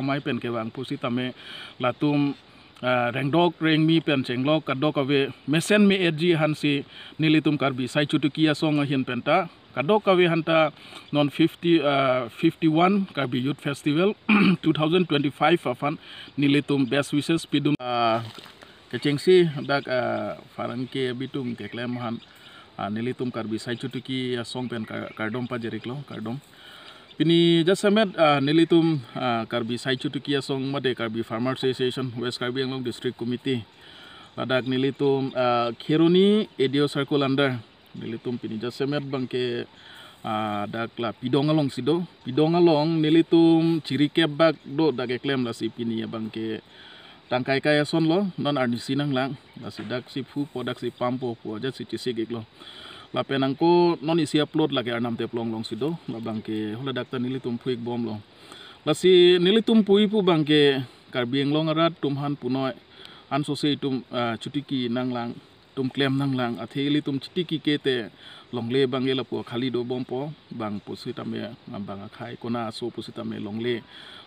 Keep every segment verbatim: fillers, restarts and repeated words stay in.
mai pen kevang pusitame latum, ah, rengdok rengmi pen chenglok kadokave mesen me-etji aphansi nelitum Karbi Sai Chotiki Asong ahin penta kadokave aphanta non fifty, ah, fifty-one Karbi Youth Festival two thousand twenty-five aphan nelitum best wishes pidun, ah, kechengsi dak, ah, pherangke abitum keklem aphan, ah, nelitum Karbi Sai Chotiki Asong pen kar-, kardom pajir-iklo, kardom. Pini jasemet, ah, nelitum, ah, Karbi Sai Chotiki Asong mate Karbi Farmer Association West Karbi Anglong District Committee, ladak nelitum, ah, Kheroni A D O Circle under nelitum pini jasemet abangke, ah, dak la Pidong alongsi do. Pidong along nelitum chirikep bak do dak keklem, lasi pini abangke tangkai kai asonlo, non arnisi nanglang, lasi daksi phupo, daksi pampo pu ajatsi chesik-iklo. Lapen angko non isi a-plot lake Arnam Teplong alongsi do, labangke holadak ta nelitum phu-ikbomlo. Lasi nelitum pui pu abangke Karbi Anglong arat atum aphan punoi ansose itum, ah, chotiki nanglang, itum klem nanglang, athe ilitum chotiki ke te longle abangke lapu akhali dobompo, bang pusitame, ah, bang akhai kona aso pusitame longle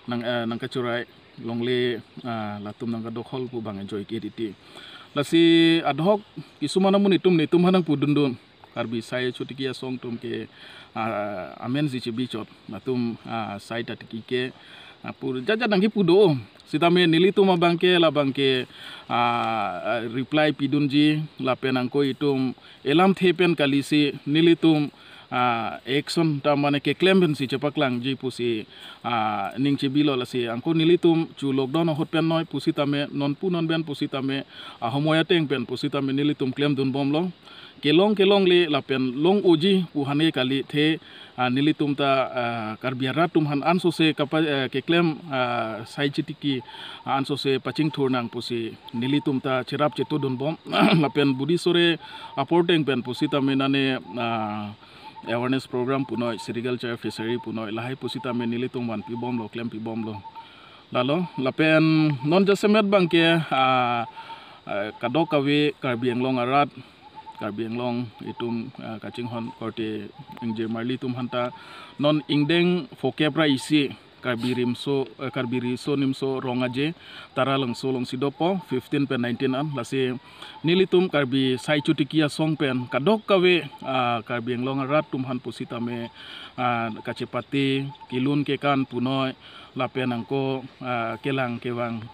nang, ah, nangkachorai, longle, ah, latum nangkadokhol pu bang enjoy ke titi. Lasi adhoc kisuman amonit atum netum aphan nangpudundun, Karbi Sai Chotiki Asong atum ke, ah, amensi chebi chot, latum, ah, sai ta tiki ke, ah, pur jat jat nangkipu do. Sitame nelitum abangke labangke, ah, ah, reply pidunji, lapen angko itum elamthe pen kalisi nelitum, ah, action ta mane keklem pensi chepaklangji pusi, ah, ning chebilo. Lasi angko nelitum chu lockdown ahut pen noi pusitame, nonpu nonben pusitame, ah, homoi ateng pen pusitame nelitum klemdunbomlo. Kelong kelongle lapen long-oji pu aphan ke kali, athe, ah, nelitum ta, ah, Karbi arat atum aphan ansose kapa-, eh, keklem, ah, sai chotiki, ah, ansose pachingthur nang pusi nelitum ta cherap chetodunbom. Lapen Budi sore apor ateng pen pusitame nane, ah, awareness program punoi, sericulture, fishery punoi, lahai pusitame nelitum vanpibomlo, klempibomlo. Lalo, lapen non jasemet abangke, ah, ah, kadokave Karbi Anglong arat, Karbi Anglong itum, ah, kachinghon korte ingjir marli atum aphanta non ingdeng phokep ra isi Karbi Rimso, eh, Karbi Riso Nimso Rong Aje Taralangso alongsi dopo, fifteen pen nineteen an, lasi nelitum Karbi Sai Chotiki Asong pen kadokave, ah, Karbi Anglong arat atum aphan pusitame, ah, kachepate, kelun kekan punoi, lapen angko, ah, kelang kevang